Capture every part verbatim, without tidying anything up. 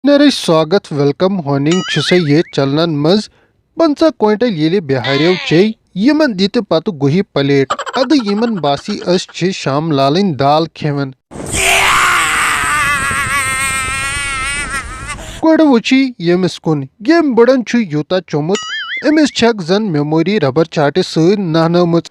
Nourish سواگت، welcome ہوننگ چھُ سا یہِ چلنن منٛز۔ پنٛژاہ کوینٹل ییٚلہِ بِہاریو چے، یِمن دِتہِ پتہٕ گُہہِ پلیٹ۔ ادٕ یِمن باسی أسۍ چھِ شام لالٕنۍ دال کھٮ۪وان۔ گۄڈٕ وٕچھی ییٚمِس کُن، ییٚمۍ بٕڑن چھُ یوٗتاہ چوٚمُت، أمِس چھکھ زن میموری ربر چاٹہِ سۭتۍ نہنٲومٕژ۔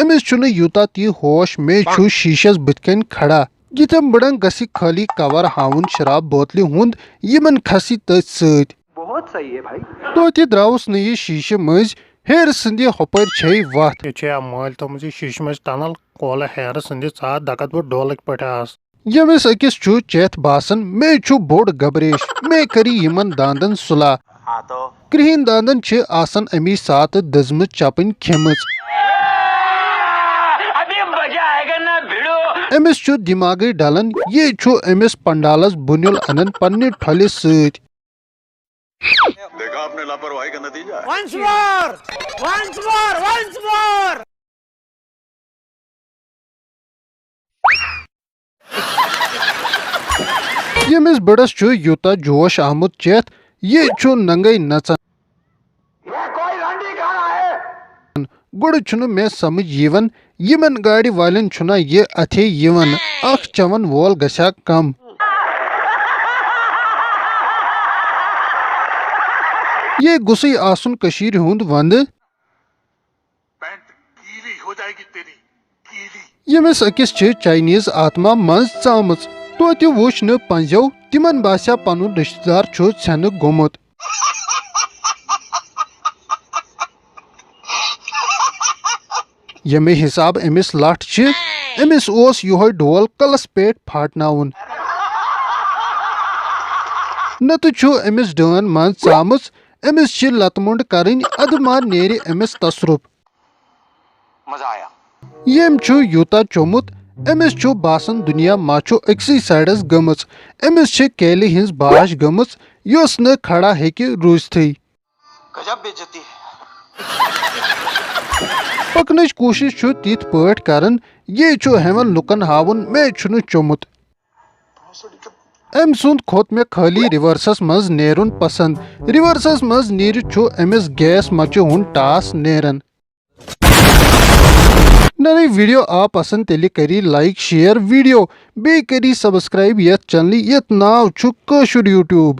أمِس چھُنہٕ یوٗتاہ تہِ ہوش، مے چھُ شیٖشس بٕتھِ کنۍ کھڑا۔ یِتھٮ۪ن بٕڑن گژھِ خٲلی کور ہاوُن شراب بوتلہِ ہُنٛد، یِمن کھسہِ تٔتھۍ سۭتۍ۔ بہت صحیح ہے بھائی۔ توتہِ درٛاوُس نہٕ یہِ شیٖشہِ مٔنٛزۍ، ہیرٕ سٕنٛدِ ہۄپٲرۍ چھے وتھ۔ یہِ چھے مٲلۍ تھٲومٕژ یہِ شیٖشہِ منٛز ٹنل، کولہٕ ہیرٕ سٕنٛدِ ژاہ دکت بہٕ ڈولٕکۍ پٲٹھۍ آس۔ ییٚمِس أکِس چھُ چٮ۪تھ باسان، مے چھُ بوٚڑ گبریش، مے کری یِمن داندن صلاح۔ کرٛہِنۍ داندن چھِ آسان امی ساتہٕ دٔزمٕژ چپٕنۍ کھیٚمٕژ۔ ابھی مزہ آئے گا نا بھیڑو۔ أمِس چھُ دِماغٕے ڈلان، یہِ چھُ أمِس پنڈالس بُنیُل انان پننہِ ٹھۄلہِ سۭتۍ۔ دیکھا آپ نے لاپرواہی کا نتیجہ ہے۔ Once more! Once more! Once more! ییٚمِس بٕڑس چھُ یوٗتاہ جوش آمُت چٮ۪تھ، یہِ چھُ ننگے نژان۔ گۄڈٕ چھُنہٕ مےٚ سمجھ یِوان، یِمن گاڑِ والٮ۪ن چھُنہ یہِ اَتھے یِوان، اکھ چٮ۪وَن وول گژھِ ہا کم۔ یہِ گوٚژھٕے آسُن کٔشیٖرِ ہُنٛد ونٛدٕ۔ پینٹ گیلی ہو جائے گی تیری، گیلی۔ ییٚمِس أکِس چھِ چاینیز آتما منٛز ژامٕژ۔ توتہِ وُچھ نہٕ پنٛزیو، تِمن باسیٛا پنُن رشتہٕ دار چھُ ژھٮ۪نہٕ گوٚمُت۔ ییٚمہِ حساب أمِس لٹھ چھِ، أمِس اوس یِہوٚے ڈول کلس پٮ۪ٹھ پھاٹناوُن۔ نتہٕ چھُ أمِس ڈٲن منٛز ژامٕژ، أمِس چھِ لتہٕ مۄنٛڈ کرٕنۍ، ادٕ ما نیرِ أمِس تصرُف۔ مزہ آیا۔ ییٚمۍ چھُ یوٗتاہ چوٚمُت، أمِس چھُ باسان دُنیا ما چھُ أکسٕے سایڈس گٔمٕژ۔ أمِس چھِ کیلہِ ہٕنٛز باش گٔمٕژ، یۄس نہٕ کھڑا ہیٚکہِ روٗزتھٕے۔ گجب بے عزتی ہے۔ پکنٕچ کوٗشش چھُ تِتھ پٲٹھۍ کران، یہِ چھُ ہٮ۪وان لُکن ہاوُن، مےٚ چھُنہٕ چوٚمُت۔ أمۍ سُنٛد کھوٚت مےٚ خٲلی ریورسس منٛز نیرُن پسنٛد۔ ریورسس منٛز نیٖرِتھ چھُ أمِس گیس مچہِ ہُنٛد ٹاس نیران۔ نرے ویڈیو آ پسنٛد تیٚلہِ کٔرِو لایک، شیئر ویڈیو، بیٚیہِ کٔرِو سبسکرائب یتھ چینلہِ یتھ ناو چھُ کٲشُر یوٗٹیوب۔